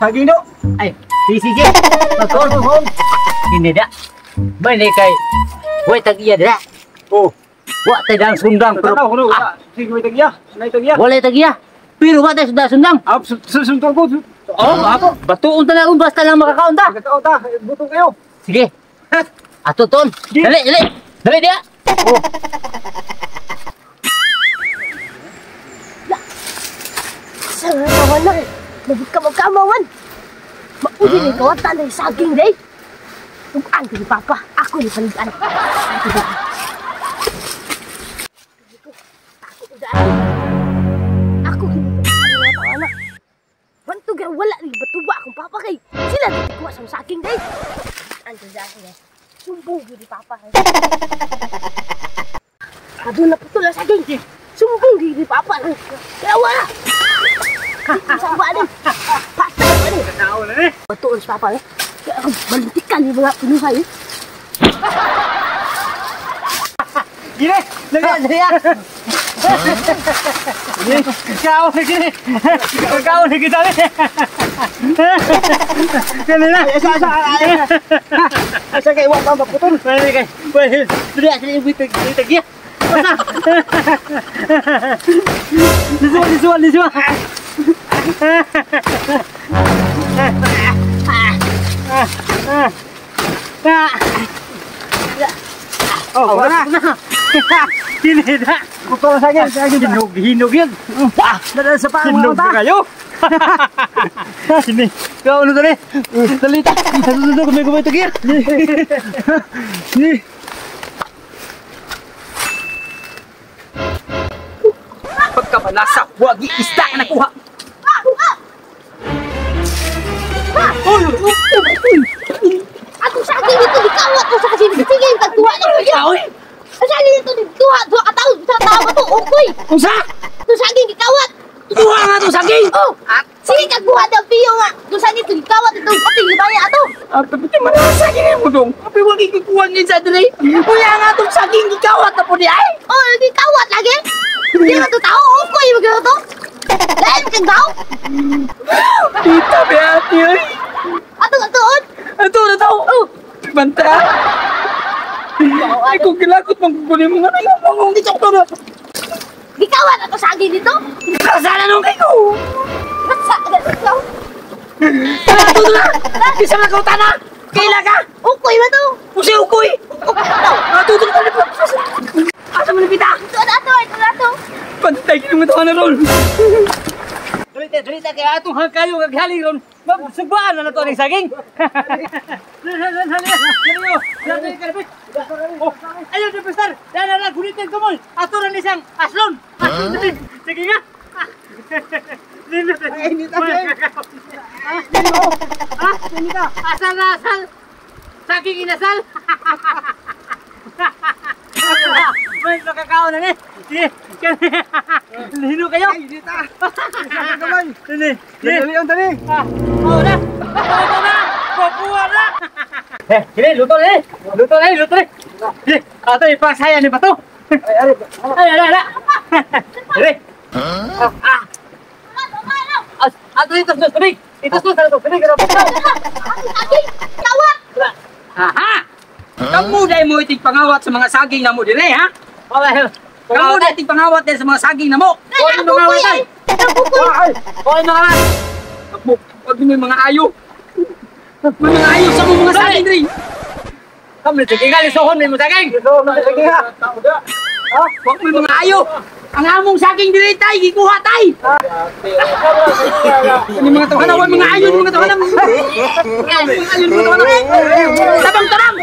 Saging do. Ay, sige. Magkaon. Hindi da. May ni kay way tag-iya dira. Oh. Wa tay dang sundang pero Tanaw kuno. Sige may tagya. Nay tagya. wala tag-iya. Pero wa tay sundang sundang. Ah, suntong ko. Oh, ako. Batuon ta na ron basta lang makakaon ta. Magkakaon ta. Butong kayo. Sige. Ato ton. Dali, dali. Dali dia. Oh. Sa kawan na. Nagkamag-kamawan. Maudi ni kawatan ng saging day. Tugan ko ni Papa. Ako ni palitan. Ako kini tawa na. Bantog wala ni batuba akong papa kay sila kuha sa saging day. Anto sa akin eh. Sumbong ni Papa. Aduna na putol ang saging. Sumbong ni Papa. Kaya wala. Samba ni. Patay pa ni. Batuon sa Papa eh. Kaya balintikan yung mga pinuhay eh. Gini, dali, dali. Kau ni gini. Kau ni kita ni. Gini na. Asa asa. Asa kay wa pa maputol. Wala kay. Wala. Dali asli ibu tag-iya. Lisua, lisua, lisua. Oh, wala na. Kini na. Putol saging, saging. Hinog, hinog yan. Wah, dala sa paa Hinog mga kayo. Sini. Kau ano dali? Dali ta. Dali kami kumay tagir. Ni. Pagkabalasa, wagi isda ka nakuha. Ako saging ito, dikawat ko saging. Sige, tagtuwa na ko yan. Ang saging ito, duha, duha ka taon, sa tao ba to, ukoy. Unsa? Itong saging gikawat. Duha nga itong saging. Oh, sige, kagbuha daw piyo nga. Itong saging ito, gikawat itong pati, gibaya ato. Ah, pati malasa gini mo dong. Kapi wagi kikuha ngin sa dre. Kuya nga itong saging gikawat na po di ay. Oh, gikawat lagi. Hindi na to tao, ukoy, magano to. Lain kang tao. Tita, beati ay. Ato, atoon. Ato na tao. Oh. Banta. Ay, kung kilakot mong kukunin mo nga na yung mangong dito ko na. Gikawat ato saging dito. Kasala nung kayo. Nasa, ikaw. Ato na. Bisa na kau tanah. Kaila ka. Ukoy ba to? Usi ukoy. Ukoy daw. Ato na. Asa mo napita? Ito na ato, ito na ato. Pantay mo ito na roll. Dali, dali kaya atong hangkayo kaghaling ron. Magsubaan na nato ang saging. Ayun, Pastor. Dana na gunitin ko mo. Ato ra ni siyang aslon. Aslon dali. Sige nga. Ay, hindi ta. Asal na asal. Saging inasal. May makakaon na ni. Sige. Lino kayo. Ay, hindi ta. Saging kamay. Dali. Dali ang dali. Oh na. Luto na. Papuwa na. Eh, kini luto ni. Luto ni, luto ni. Sige, ato ipasaya ni bato. Ay, ari. Ay, ala, ala. Dali. Ah. Ato ito sa tubig. Ito sa tubig. Saging, kawat. Aha. Kamu dahil mo itig pangawat sa mga saging na mo dire, ha? Okay. Kamu dahil itig pangawat din sa mga saging na mo. Hoy, mga awat. Ukoy. Hoy, mga awat. Wag mo mga ayo. May mga ayo sa mga saging dire. Kamu sige nga lisuhon mo saging. Sige ha. Wag mo mga ayo. Ang among saging dire tay gikuha tay. Ini mga tawhana, wag mga ayo, mga tawhana. Mga ayo, mga tawhana. Tabang tabang.